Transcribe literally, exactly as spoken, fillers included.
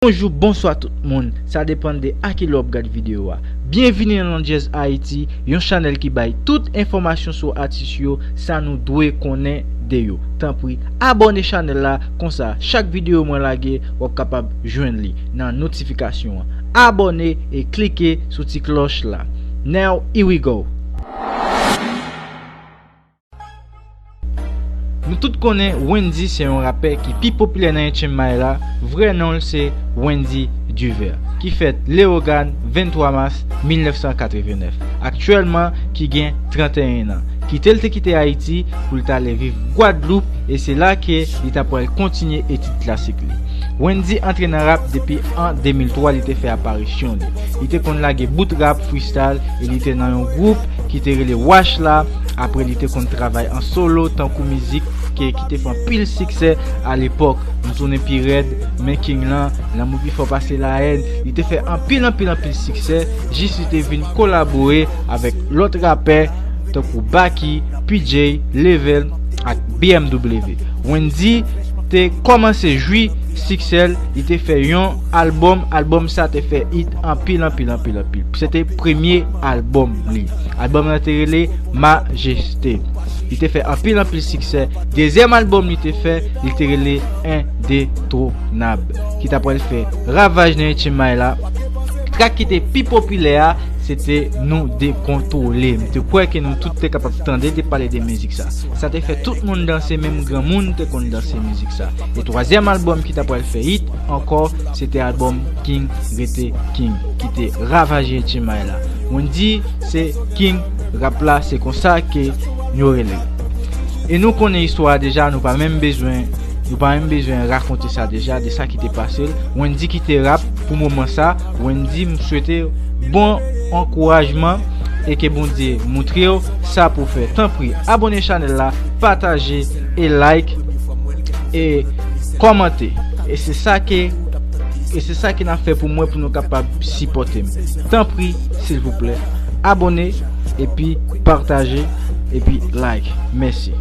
Bonjou, bonswa tout moun, sa depann de a ki lè w ap gad videyo a. Byenvini nan Landjèz Ayiti, yon chanèl ki bay tout enfòmasyon sou atis yo, sa nou dwe konnen de yo. Tanpri, abòne chanèl la, konsa chak videyo mwen lage, w ap kapab jwenn li nan notifikasyon an. Abòne e klike sou ti klòch la. Now, here we go! Nou tout konnen Wendyy se yon rapè ki pi popilè nan Etchenmay la, vrè non l se Wendyy Duvert, ki fèt Leyogàn venntwa mas mil nèf san katrevennnèf, aktyèlman ki gen tranteyen an. Kite l te kite Ayiti pou l t ale viv Gwadloup, e se la ke li ta pral kontinye etid klasik li. Wendyy antre nan rap depi an de mil twa, li te fè aparisyon li. Li te konn lage bout rap freestyle e li te nan yon gwoup ki te rele Wash la. Apre, li te konn travay an solo, tankou mizik ke, ki te fè anpil siksè alepòk, M Tounen Pi Rèd, Men King Lan, Lanmou Pi Fò Pase Lahèn. Li te fè anpil, anpil, anpil siksè, jis li te vin kolabore avèk lòt rapè, tankou Baky, P J, Level ak B M W. Wendyy te kòmanse jwi siksè l, li te fè yon albòm, albòm sa te fè hit anpil, anpil, anpil, anpil. Se te premye albòm li. Albòm nan te rele Majeste. Li te fè anpil, anpil siksè. Dezyèm albòm li te fè, li te rele Endetwonab, ki ta pral fè ravaj nan Etchenmay la. Trak ki te pi popilè a, se te Nou Dekontwole. M te kwè ke nou tout te kapab tande, te pale de mizik sa. Sa te fè tout moun danse, menm granmoun te konn danse mizik sa. E twazyèm albòm ki ta pral fè hit ankò, se te albòm King Rete King, ki te ravaje Etchenmay la. Wendyy se King rap la, se konsa ke yo rele l. E nou konnen istwa a deja, nou pa menm bezwen, nou pa menm bezwen rakonte sa deja, de sa ki te pase l. Wendyy kite rap pou moman sa. Wendyy, m swete bon ankourajman e ke Bondye moutre w sa pou w fè. Tanpri, abòne chanèl la, pataje e like e kòmante. E se sa ke, e se sa ke n ap fè pou mwen, pou nou kapab sipòte m. Tanpri, silvouplè, abòne epi pataje epi like. Mèsi.